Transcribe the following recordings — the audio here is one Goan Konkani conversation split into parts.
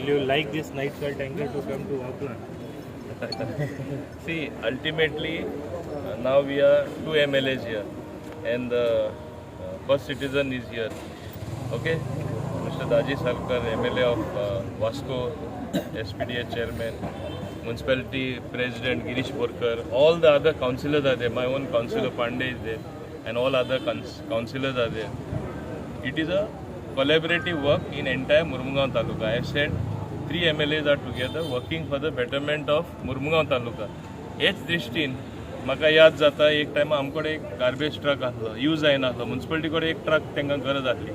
Will you like this night soil tanker to come to our plant? See, ultimately, now we are two MLAs here, and the first citizen is here. Okay, Mr. Daji Salkar, MLA of Vasco, SPDA chairman, municipality president Girish Borkar, all the other councillors are there. My own councillor Pandey is there, and all other councillors are there. It is a collaborative work in entire Murmugao Taluka. I have said three MLAs are together working for the betterment of Murmugao Taluka. हेच दृश्टीन म्हाका याद जाता, एक टायम आमचे कडेन एक गार्बेज ट्रक आसलो, यूज जायना आसलो. म्युन्सिपालिटी कडेन एक ट्रक तांकां गरज आसली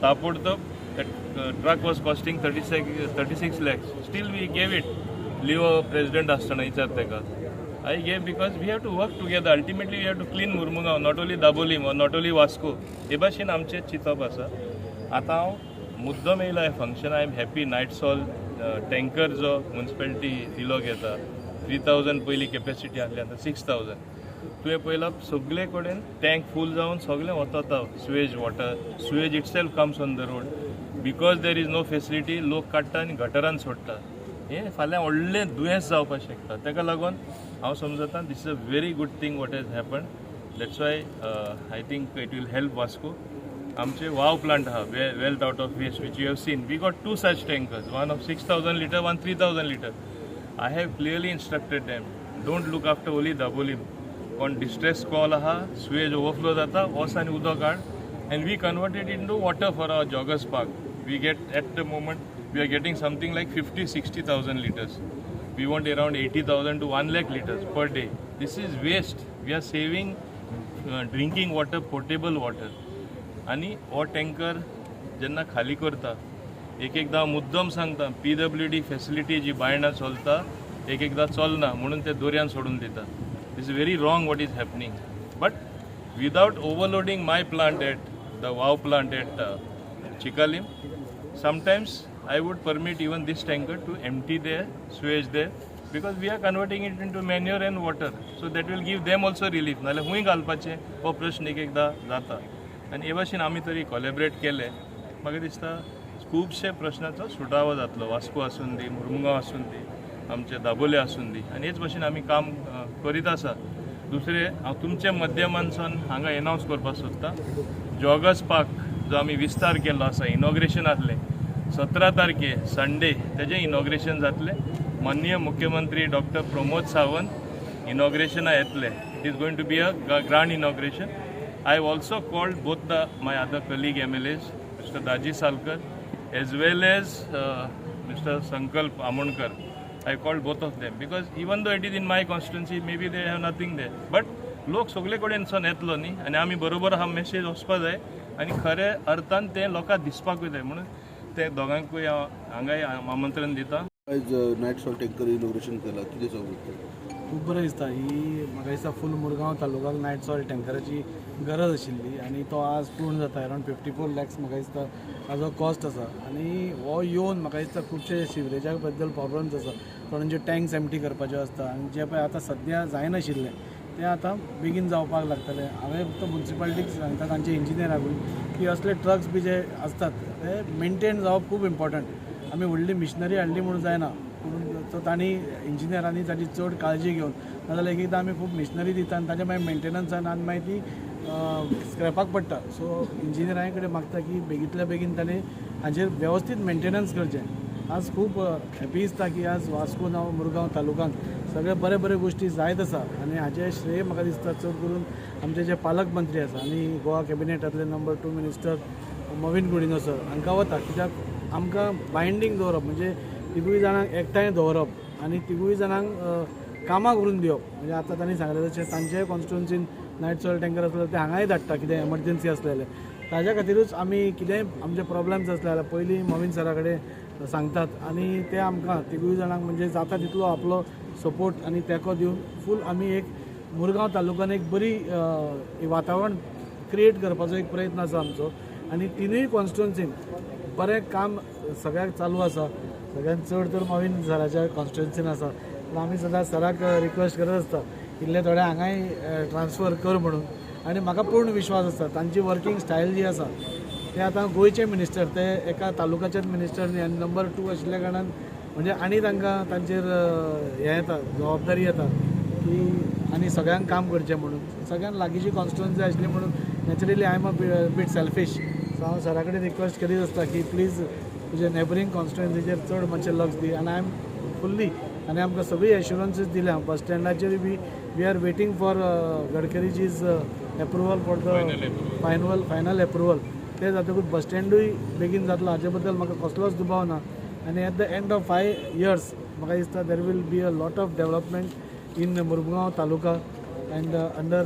ताबडतोब. That truck was costing 36 lakhs. Still we gave it. Leo president आसतना विचार ताका. I gave because we have to work together. Ultimately, we have to clean Murmugao, not only Dabolim or not only Vasco. हे भाशेन आमचें चिंतप आसा. आतां हांव मुद्दम येयला हें function. I am happy. Night soil tanker जो म्युन्सिपालिटी दिलो घेता, 3,000 पयलीं कॅपॅसिटी आसली, आतां 6,000. तुवें पळयलां, सगळे कडेन टँक फूल जावन सगळें वतता. Sewage water, sewage itself comes on the road because there is no facility. लोक काडटा आनी गटरान सोडटा. हें फाल्यां व्हडलें दुयेंस जावपाक शकता. ताका लागून हांव समजता, this is a very good thing what has happen. That's why I think it will help Vasco. आमचे वाव प्लांट आहा, wealth out of waste, which you have seen. We got two such tankers, one of 6,000 litre, one 3,000 litre. I have clearly instructed them, don't look after only Dabolim. कोण डिस्ट्रेस कॉल आहा, सुएज ओवरफ्लो जाता, वच आनी उदक हाड, and we converted into water for our joggers park. We get, at the moment we are getting something like 50-60 thousand litres. We want around 80,000 to 1 lakh liters per day. This is waste. We are saving drinking water, potable water. आनी हो टँकर जेन्ना खाली करता, एक एकदां मुद्दम सांगता, पीडब्ल्यूडी फेसिलिटी जी बायणा चलता, एक एकदां चलना म्हणून ते दर्यान सोडून दिता. This is very wrong what is happening, but without overloading my plant at the Wao plant at Chicalim, sometimes I would permit even this tanker to empty their sewage there because we are converting it into manure and water. So that will give them also relief. नाल्यार खूंय घालपाचें हो प्रश्न एक एकदां जाता. आनी हे भाशेन आमी तरी कोलॅबरेट केलें, म्हाका दिसता खुबशे प्रश्नाचो सुटावो जातलो. वास्को आसून दी, मुरमुगांव आसून दी, आमचे दाबोले आसून दी. आनी हेच भाशेन आमी काम करीत आसा. दुसरें, हांव तुमच्या माध्यमांतसून हांगा एनावन्स करपाक सोदतां, जॉगर्स पार्क जो आमी विस्तार केल्लो आसा, इनॉग्रेशन आसलें 17 तारखे संडे, तेजें इनॉग्रेशन जातलें. माननीय मुख्यमंत्री डॉक्टर प्रमोद सावंत इनॉग्रेशना येतले. It is going to be a grand inauguration. I have also called both the my other colleague MLAs, Mr. Daji Salkar as well as Mr. Sankalp Amonkar. I called both of them because even though it is in my constituency, maybe they have nothing there. But लोक सगळे कडेनसून येतलो न्ही आनी आमी बरोबर हा मेसेज वचपा जाय आनी खरे अर्थान तें लोकांक दिसपाकूय जाय म्हणून ते दोगांकूय हांव हांगाय आमंत्रण दिता. आयज नायट सॉयल टँकर इनॉग्रेशन केला, कितें सांगू? खूब बरें दिसता. ही म्हाका दिसता फूल मुरगांव तालुक्याक नायट सॉयल टँकराची गरज आशिल्ली आनी तो आज पूर्ण जाता. अरावंड 54 लॅक्स म्हाका दिसता ताजो कॉस्ट आसा. आनी हो येवन म्हाका दिसता खुबशे सिवरेजा बद्दल प्रॉब्लम्स आसा, थोड्यांचे टँक्स एम्प्टी करपाच्यो आसता आनी जे पळय आतां सद्या जायनाशिल्लें तें आतां बेगीन जावपाक लागतलें. हांवें फक्त मुन्सिपालिटीक सांगता, तांचे इंजिनियराकूय, की असले ट्रक्स बी जे आसतात ते मेनटेन जावप खूब इम्पॉर्टंट. आमी व्हडली मिशनरी हाडली म्हणून जायना, पूण तो तांणी इंजिनियरांनी ताजी चड काळजी घेवन, नाजाल्यार एक एकदां आमी खूब मिशनरी दिता आनी ताजें मागीर मेंटेनन्स जायना आनी मागीर ती स्क्रॅपाक पडटा. सो इंजिनियरां कडेन मागता की बेगींतल्या बेगीन ताणें हाजेर वेवस्थीत मेंटेनन्स करचें. आज खूब हॅपी दिसता की आज वास्को नांव मुरगांव तालुक्यांत सगळे बरे बरे गोश्टी जायत आसा आनी हाजें श्रेय म्हाका दिसता चड करून आमचे जे पालक मंत्री आसा आनी गोवा कॅबिनेटांतले number 2 minister Mauvin Godinho sir हांकां वता. कित्याक आमकां बायंडींग दवरप म्हणजे तिगूय जाणांक एकठांय दवरप आनी तिगूय जाणांक कामां करून दिवप. म्हणजे आतां तांणी सांगलें तशें तांच्याय कॉन्स्टिट्युन्सीन नायट सॉयल टँकर आसल्यार ते हांगाय धाडटा कितें एमर्जन्सी आसलें जाल्यार. ताज्या खातीरूच आमी कितेंय आमचे प्रॉब्लम्स आसले जाल्यार पयलीं मॉवीन सरा कडेन सांगतात आनी ते आमकां तिगूय जाणांक म्हणजे जाता तितलो आपलो सपोर्ट आनी तेंको दिवन फूल आमी एक मुरगांव तालुक्यान एक बरी वातावरण क्रिएट करपाचो एक प्रयत्न आसा आमचो. आनी तिनूय कॉन्स्टिट्युन्सीन बरें काम सगळ्याक चालू आसा. सगळ्यात चड तर मॉवीन सराच्या कॉन्स्टिट्युन्सीन आसा, पूण आमी सदांच सराक रिक्वेस्ट करत आसता, इल्ले थोडे हांगाय ट्रान्सफर कर म्हणून. आनी म्हाका पूर्ण विश्वास आसा, तांची वर्कींग स्टायल जी आसा ते आतां गोंयचे मिनिस्टर, ते एका तालुकाचेच मिनिस्टर न्ही आनी नंबर 2 आशिल्ल्या कारणान म्हणजे आनी तांकां तांचेर हें येता, जबाबदारी येता की आनी सगळ्यांक काम करचें म्हणून. सगळ्यांक लागींची कॉन्स्टिट्युएन्सी आशिल्ली म्हणून naturally I am a bit selfish. So हांव सरा कडेन रिक्वेस्ट करीत आसता की प्लीज तुजे नेबरींग कॉन्स्टिट्युएन्सीचेर चड मातशें लक्ष दी. आनी I am fully आनी आमकां सगळी एश्युरन्सीस दिल्या. बस स्टँडाचेर बी we are waiting for गडकरीजीज approval for the final approval. तें जातकूच बस स्टँडूय बेगीन जातलो हाचे बद्दल म्हाका कसलोच दुबाव ना. आनी at the end of 5 years म्हाका दिसता there will be a lot of development in Mormugao taluka and under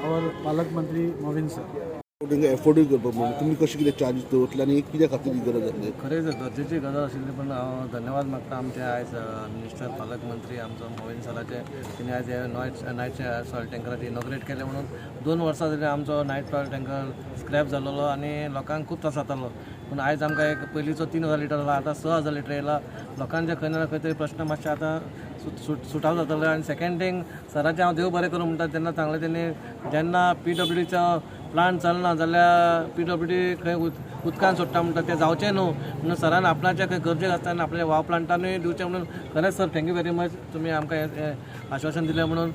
our पालकमंत्री मोविन सर. तांकां एफोर्डूय करपाक म्हणून तुमी कशें कितें चार्जीस दवरतले आनी कित्या खातीर ही गरज आसली? खरेंच गरजेची गजाल आशिल्ली, पण हांव धन्यवाद मागता आमचे आयज मिनिस्टर पालकमंत्री आमचो मोविन सराचे, तिणे आयज हे नायट सॉयल टँकराचे इनॉग्रेट केलें म्हणून. 2 वर्सां जाली आमचो नायट सॉयल टँकर स्क्रॅप जाल्लो आनी लोकांक खूब त्रास जातालो, पूण आयज आमकां एक पयलींचो 3000 लिटर जाला, आतां 6000 लिटर येयला. लोकांचे खंय ना खंय तरी प्रश्न मातशे आतां सुटाव जातलो. आनी सेकंड थिंग सराचें हांव देव बरें करूं म्हणटा, तेन्ना सांगलें तेणी जेन्ना PWDचो प्लांट चलना जाल्यार PWD खंय उदकान सोडटा म्हणटा, तें जावचें न्हू म्हणून सरान आपणाचे खंय गरजेक आसतना आपल्या वाव प्लांटानूय दिवचें म्हणून. खरेंच sir thank you very much, तुमी आमकां हें आश्वासन दिलें म्हणून.